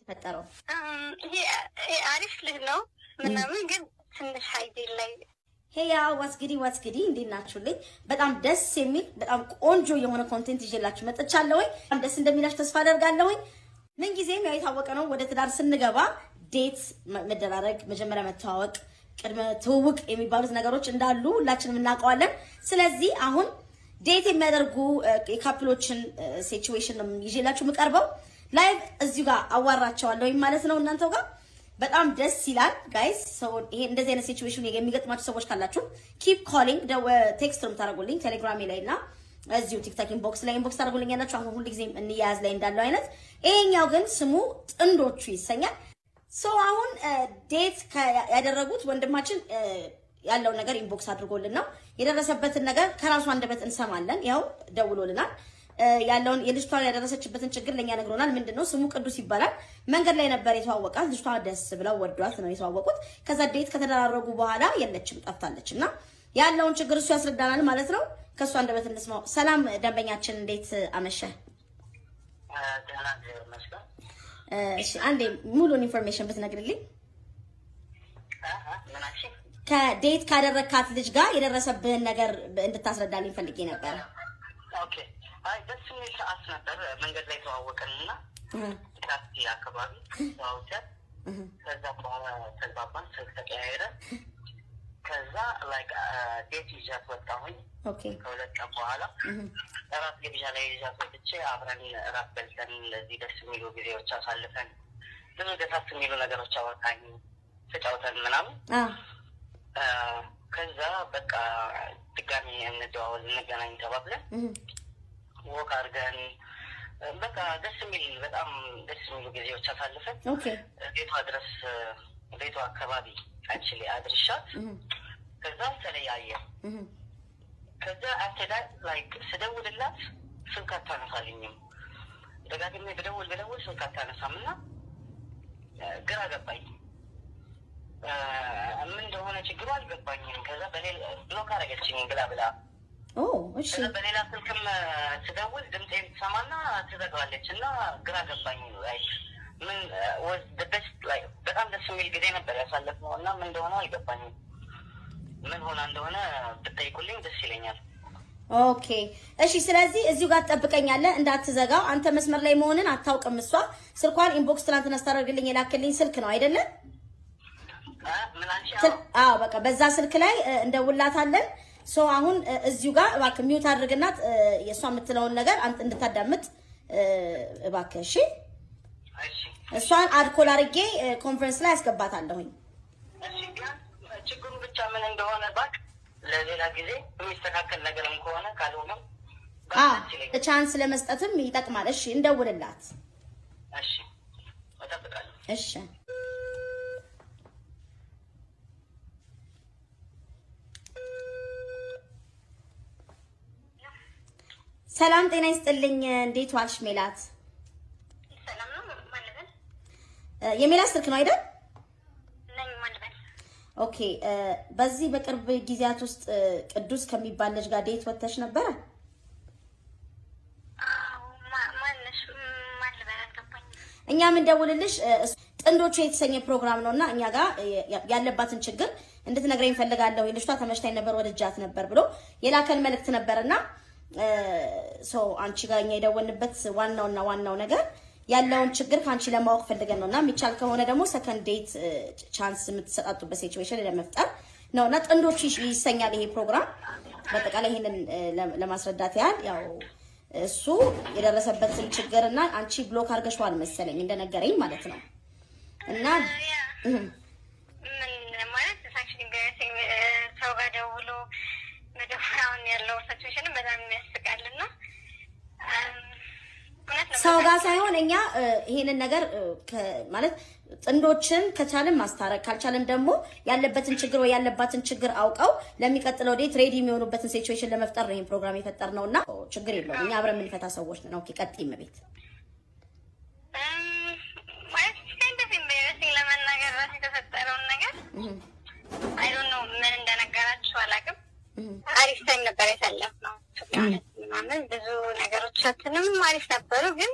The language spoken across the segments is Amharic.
ፈጠረው? ይሄ አሪፍ ልጅ ነው ምናምን፣ ግን ትንሽ hygiene ላይ Hey y'all, what's goody, what's goody፣ እንዴት ናችሁልኝ? በጣም ደስ የሚል፣ በጣም ቆንጆ የሆነ content ይዤላችሁ መጥቻለሁኝ። በጣም ደስ እንደሚላችሁ ተስፋ አደርጋለሁኝ። ምን ጊዜም ያው የታወቀ ነው፣ ወደ ትዳር ስንገባ date መደራረግ፣ መጀመሪያ መተዋወቅ፣ ቅድመ ትውውቅ የሚባሉት ነገሮች እንዳሉ ሁላችንም እናውቀዋለን። ስለዚህ አሁን date የሚያደርጉ የ couple ኦችን situation ነው ይዤላችሁ የምቀርበው። Live እዚሁ ጋር አዋራቸዋለሁኝ ማለት ነው እናንተው ጋር። በጣም ደስ ይላል guys። So ይሄ እንደዚህ አይነት situation የሚገጥማችሁ ሰዎች ካላችሁ keep calling፣ text ነው የምታደርጉልኝ ቴሌግራሜ ላይ እና እዚሁ ቲክቶክ inbox ላይ inbox ታደርጉልኝ ያላችሁ፣ አሁን ሁልጊዜም እንያያዝ ላይ እንዳለው አይነት። ይሄኛው ግን ስሙ ጥንዶቹ ይሰኛል። So አሁን date ያደረጉት ወንድማችን ያለውን ነገር inbox አድርጎልን ነው፣ የደረሰበትን ነገር ከራሱ አንደበት እንሰማለን። ያው ደውሎልናል። ያለውን የልጅቷን ያደረሰችበትን ችግር ለኛ ነግሮናል። ምንድን ነው ስሙ? ቅዱስ ይባላል። መንገድ ላይ ነበር የተዋወቃት። ልጅቷ ደስ ብለው ወዷት ነው የተዋወቁት። ከዛ date ከተደራረጉ በኋላ የለችም፣ ጠፍታለች። እና ያለውን ችግር እሱ ያስረዳናል ማለት ነው። ከእሱ አንደበት እንስማው። ሰላም ደንበኛችን፣ እንዴት አመሸ? ደህና፣ እግዚአብሔር ይመስገን። እሺ፣ አንዴ ሙሉን information ብትነግርልኝ። ምን አልሽኝ? ከ date ካደረግካት ልጅ ጋር የደረሰብህን ነገር እንድታስረዳልኝ ፈልጌ ነበረ። Okay። አይ፣ ደስ የሚል ሰዓት ነበር። መንገድ ላይ ተዋወቅን እና ታክሲ አካባቢ ተዋውቀን ከዛ በኋላ ተግባባን፣ ስልክ ተቀያየረ። ከዛ like date ይዣት ወጣሁኝ። ከ2 ቀን በኋላ እራት ግብዣ ላይ ይዣት ወጥቼ አብረን እራት በልተን እንደዚህ ደስ የሚሉ ጊዜዎች አሳልፈን፣ ብዙ ደሳስ የሚሉ ነገሮች አወጣኝ፣ ተጫውተን ምናምን፣ ከዛ በቃ ድጋሚ እንደዋወል፣ እንገናኝ ተባብለን walk አድርገን በቃ ደስ የሚል፣ በጣም ደስ የሚሉ ጊዜዎች አሳልፈን ቤቷ ድረስ፣ ቤቷ አካባቢ actually አድርሻት ከዛ ተለያየ። ከዛ after that like ስደውልላት ስልክ አታነሳልኝም። ደጋግሜ ብደውል ብደውል ስልክ አታነሳም እና ግራ ገባኝ። ምን እንደሆነ ችግሩ አልገባኝም። ከዛ በሌላ block አደረገችኝ ብላ ብላ። እሺ ከዛ በሌላ ስልክም ስደውል ድምፄን ትሰማና ትዘጋዋለች እና ግራ ገባኝ። Like ምን was the best, like በጣም ደስ የሚል ጊዜ ነበር ያሳለፍነው እና ምን እንደሆነ አልገባኝም። ምን ሆና እንደሆነ ብጠይቁልኝ ደስ ይለኛል። Okay፣ እሺ። ስለዚህ እዚሁ ጋር ትጠብቀኛለህ፣ እንዳትዘጋው። አንተ መስመር ላይ መሆንን አታውቅም። እሷ ስልኳን inbox ትናንትና ስታደርግልኝ የላክልኝ ስልክ ነው አይደለ? ምን አልሽ? አዎ፣ በቃ በዛ ስልክ ላይ እንደውላታለን። So አሁን እዚሁ ጋር እባክህ mute አድርግና የእሷ የምትለውን ነገር አንተ እንድታዳምጥ እባክህ። እሺ። እሺ። እሷን add call አድርጌ ኮንፈረንስ ላይ አስገባታለሁኝ። እሺ፣ ቢያንስ ችግሩ ብቻ ምን እንደሆነ ባቅ ለሌላ ጊዜ የሚስተካከል ነገርም ከሆነ፣ ካልሆነም ባቅ ደስ ይለኛል። Chance ለመስጠትም ይጠቅማል። እሺ፣ እንደውልላት። እሺ፣ እጠብቃለሁ። እሺ። ሰላም ጤና ይስጥልኝ። እንዴት ዋልሽ ሜላት? ሰላም ነው። ማን ልበል? የሜላት ስልክ ነው አይደል? ነኝ። ማን ልበል? Okay። በዚህ በቅርብ ጊዜያት ውስጥ ቅዱስ ከሚባል ልጅ ጋር date ወጥተሽ ነበረ? አዎ። ማነሽ? ማን ልበል? አልገባኝም። እኛ የምንደውልልሽ ጥንዶቹ የተሰኘ ፕሮግራም ነው እና እኛ ጋር ያለባትን ችግር እንድትነግረኝ እፈልጋለሁ። ልጅቷ ተመችታኝ ነበር፣ ወድጃት ነበር ብሎ የላከን መልእክት ነበርና so አንቺ ጋር እኛ የደወልንበት ዋናውና ዋናው ነገር ያለውን ችግር ከአንቺ ለማወቅ ፈልገን ነው እና የሚቻል ከሆነ ደግሞ second date chance የምትሰጣጡበት situation ለመፍጠር ነው እና ጥንዶቹ ይሰኛል ይሄ ፕሮግራም። በአጠቃላይ ይሄንን ለማስረዳት ያህል ያው እሱ የደረሰበትን ችግር እና አንቺ block አድርገሽዋል መሰለኝ እንደነገረኝ ማለት ነው እና ምን ማለት actually embarrassing፣ ሰው ጋር ደውሎ መደወል፣ አሁን ያለው situation በጣም የሚያስቃል እና እውነት ነው። ሰው ጋር ሳይሆን እኛ ይሄንን ነገር ማለት ጥንዶችን ከቻልን ማስታረቅ፣ ካልቻልን ደግሞ ያለበትን ችግር ወይ ያለባትን ችግር አውቀው ለሚቀጥለው date ready የሚሆኑበትን situation ለመፍጠር ነው ይሄን ፕሮግራም የፈጠርነው እና ችግር የለውም፣ እኛ አብረን የምንፈታ ሰዎች ነን። Okay፣ ቀጥይ እመቤት። ማለት kind of embarrassing ለመናገር ራሱ የተፈጠረውን ነገር። I don't know ምን እንደነገራችሁ አላውቅም። አሪፍ time ነበር ያሳለፍነው ምናምን፣ ብዙ ነገሮቻችንም አሪፍ ነበሩ። ግን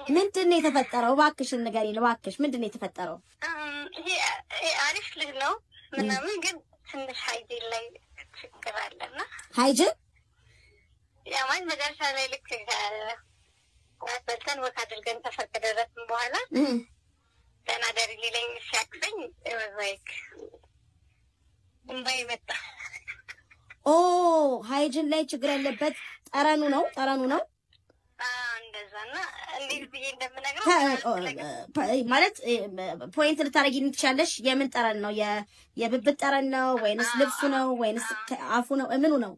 ምንድን ነው የተፈጠረው? እባክሽን ንገሪን እባክሽ፣ ምንድን ነው የተፈጠረው? ይሄ አሪፍ ልጅ ነው ምናምን፣ ግን ትንሽ hygiene ላይ ችግር አለና። Hygiene? ያ ማለት መጨረሻ ላይ ልክ ራት በልተን walk አድርገን ሰፈር ከደረስን በኋላ ደህና ደሪ ሊለኝ ሲያቅፈኝ like እምባዬ መጣ። Oh, hygiene ላይ ችግር ያለበት ጠረኑ ነው፣ ጠረኑ ነው። እንደዛ እና እንዴት ብዬ እንደምነግረው ማለት point ልታደርጊኝ ትችያለሽ? የምን ጠረን ነው? የብብት ጠረን ነው ወይንስ ልብሱ ነው ወይንስ አፉ ነው? ምኑ ነው?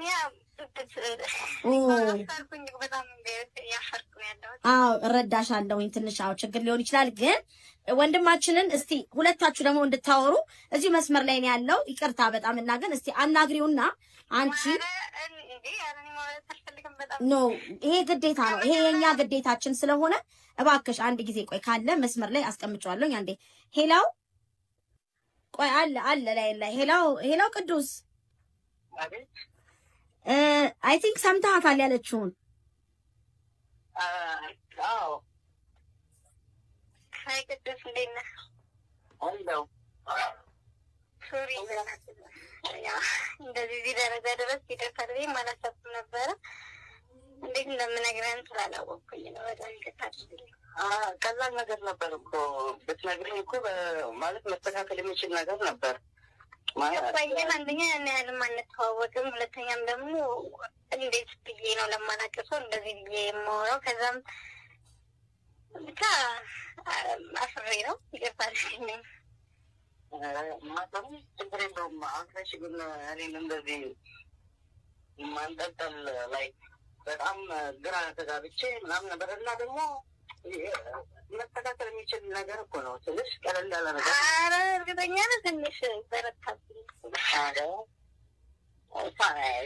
ያ ብብት። አፈርኩኝ፣ በጣም እያፈርኩ ነው ያለሁት። አዎ፣ እረዳሻለሁኝ። ትንሽ አዎ ችግር ሊሆን ይችላል። ግን ወንድማችንን እስቲ ሁለታችሁ ደግሞ እንድታወሩ እዚሁ መስመር ላይ ነው ያለው። ይቅርታ በጣም እና ግን እስቲ አናግሪውና አንቺ እንዴ፣ ኧረ እኔ ማውራት አልፈልግም በጣም። No፣ ይሄ ግዴታ ነው። ይሄ የኛ ግዴታችን ስለሆነ እባክሽ አንድ ጊዜ ቆይ፣ ካለ መስመር ላይ አስቀምጨዋለሁኝ። አንዴ ሄላው ቆይ፣ አለ አለ ላይ ላይ። Hello, hello ቅዱስ። አቤት። I think ሰምተሃታል ያለችውን። አዎ። Hi ቅዱስ፣ እንዴት ነህ? አለው። Sorry፣ እንደዚህ እዚህ ደረጃ ድረስ ይደርሳል ብዬ አላሰብኩም ነበረ። እንዴት እንደምነግረን ስላላወቅኩኝ ነው። በጣም ይቅርታ አድርግልኝ። ቀላል ነገር ነበር እኮ፣ ብትነግረኝ እኮ ማለት መስተካከል የሚችል ነገር ነበር። ግን አንደኛ ያን ያህልም አንተዋወቅም፣ ሁለተኛም ደግሞ እንዴት ብዬ ነው ለማላውቅ ሰው እንደዚህ ብዬ የማወራው? ከዛም ብቻ አፍሬ ነው። ይቅርታ አድርግልኝ። ማጠሩ ችግር የለውም። አፍረሽ ግን እኔን እንደዚህ ማንጠልጠል ላይ በጣም ግራ ተጋብቼ ምናምን ነበር እና ደግሞ መስተካከል የሚችል ነገር እኮ ነው ትንሽ ቀለል ያለ ነገር። ኧረ እርግጠኛ ነህ? ትንሽ በረታብኝ። ኧረ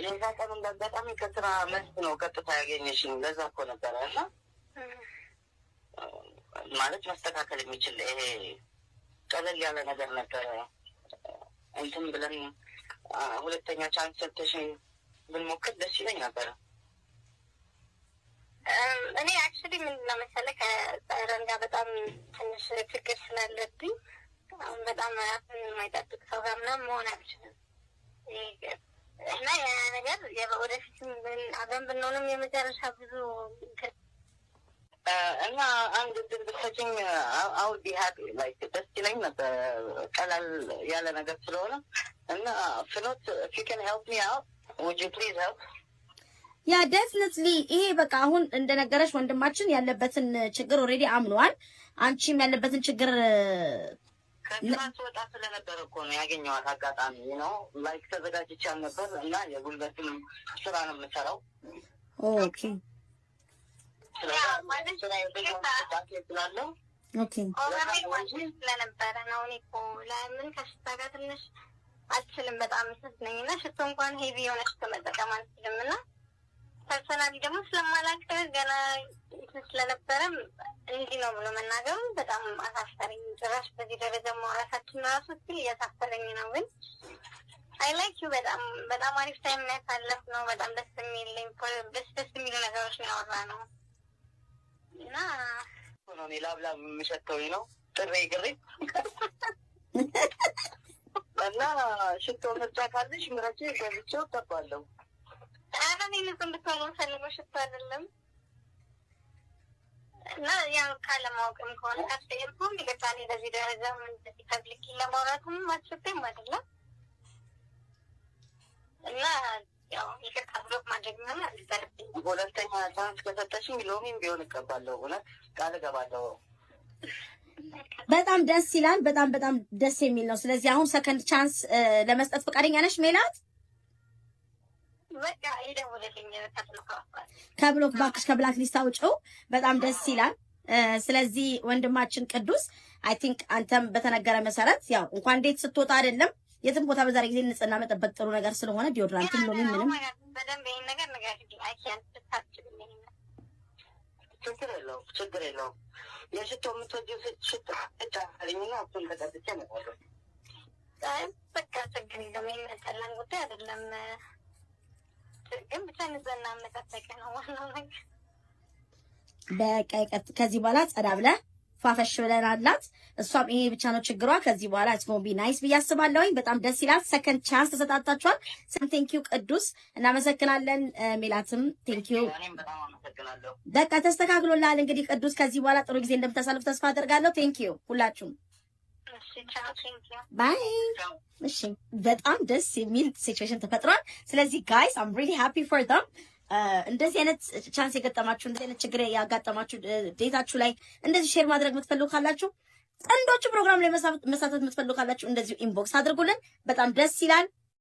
የዛ ቀን እንዳጋጣሚ ከስራ መልስ ነው ቀጥታ ያገኘሽኝ። ለዛ እኮ ነበረ እና ማለት መስተካከል የሚችል ይሄ ቀለል ያለ ነገር ነበረ። እንትን ብለን ሁለተኛ chance ሰጥተሽኝ ብንሞክር ደስ ይለኝ ነበረ። እኔ actually ምንድን ነው መሰለህ፣ ከጠረን ጋር በጣም ትንሽ ችግር ስላለብኝ አሁን በጣም ራስን የማይጠብቅ ሰው ጋር ምናምን መሆን አልችልም። እና ያ ነገር ወደፊት አብረን ብንሆንም የመጨረሻ ብዙ እና አንድ እድል ብትሰጪኝ I'll be happy, like ደስ ይለኝ ነበር። ቀላል ያለ ነገር ስለሆነ እና ፍኖት, if you can help me out, would you please help? Yeah, definitely። ይሄ በቃ አሁን እንደነገረሽ ወንድማችን ያለበትን ችግር already አምኗል። አንቺም ያለበትን ችግር ከስራ ስወጣ ስለነበረ እኮ ነው ያገኘኋት አጋጣሚ ነው። Like ተዘጋጅቼ አልነበር እና የጉልበትም ስራ ነው የምሰራው። ስላለው Overwhelm ስለነበረ ነው። እኔ እኮ ለምን ከሽታ ጋር ትንሽ አልችልም፣ በጣም ስስ ነኝ እና ሽቶ እንኳን heavy የሆነ ሽቶ መጠቀም አልችልም እና personally ደግሞ ስለማላውቅ ገና እንትን ስለነበረም እንዲህ ነው ብሎ መናገሩ በጣም አሳፈረኝ። ጭራሽ በዚህ ደረጃ ማውራታችን ራሱ still እያሳፈረኝ ነው። ግን I like you፣ በጣም በጣም አሪፍ time ነው ያሳለፍነው። በጣም ደስ የሚል ደስ ደስ የሚሉ ነገሮች ነው ያወራነው እና ነው እኔ ላብላብ የምሸተው ነው ጥሬ ግሬ እና ሽቶ ምርጫ ካለሽ ምረጪ፣ ገዝቼው እቀባለሁ። ኧረ እኔ ንጹህ እንድትሆን ነው የምፈልገው፣ ሽቶ አይደለም። እና ያው ካለማወቅም ከሆነ ካስቀየምኩም ይቅርታ። እኔ በዚህ ደረጃ እንደዚህ public ለማውራትም አስቤም አይደለም እና ያው ይቅርታ block ማድረግ ምናምን አልነበረብኝም። ሁለተኛ chance ከሰጠሽኝ ሎሚም ቢሆን እቀባለሁ። እውነት ቃል እገባለሁ። በጣም ደስ ይላል። በጣም በጣም ደስ የሚል ነው። ስለዚህ አሁን second chance ለመስጠት ፈቃደኛ ነሽ ሜላት? በቃ ይደውልልኝ ከ block አውጥቷል። ከ block ባክሽ ከ black list አውጪው። በጣም ደስ ይላል። ስለዚህ ወንድማችን ቅዱስ፣ I think አንተም በተነገረ መሰረት ያው እንኳን date ስትወጣ አይደለም የትም ቦታ በዛሬ ጊዜ ንጽህና መጠበቅ ጥሩ ነገር ስለሆነ deodorant ም ሎሚ ምንም በደንብ ይሄን ነገር ንገሪልኝ። አይ ካንት ብታችልኝ ይሄን ችግር የለውም፣ ችግር የለውም። የሽቶ የምትወጂው ሽቶ አለኝና እሱን ተቀብቼ እመጣለሁ። አይ በቃ ችግር የለውም። የሚያጣላን ጉዳይ አይደለም። ግን ብቻ ንጽህና መጠበቅ ነው ዋናው ነገር። በቃ ከዚህ በኋላ ጸዳ ብለህ ፏፈሽ ብለን አላት። እሷም ይሄ ብቻ ነው ችግሯ። ከዚህ በኋላ it's gonna be nice ብዬ አስባለሁኝ። በጣም ደስ ይላል። Second chance ተሰጣጣችኋል። Thank you ቅዱስ፣ እናመሰግናለን። ሜላትም thank you። እኔም በጣም አመሰግናለሁ። በቃ ተስተካክሎልሃል። እንግዲህ ቅዱስ ከዚህ በኋላ ጥሩ ጊዜ እንደምታሳልፍ ተስፋ አደርጋለሁ። Thank you ሁላችሁም። እሺ፣ ቻው፣ thank you። Bye። እሺ፣ በጣም ደስ የሚል situation ተፈጥሯል። ስለዚህ guys, I'm really happy for them። እንደዚህ አይነት chance የገጠማችሁ፣ እንደዚህ አይነት ችግር ያጋጠማችሁ date ኣችሁ ላይ እንደዚህ share ማድረግ የምትፈልጉ ካላችሁ፣ ጥንዶቹ ፕሮግራም ላይ መሳተፍ የምትፈልጉ ካላችሁ እንደዚሁ inbox አድርጉልን። በጣም ደስ ይላል።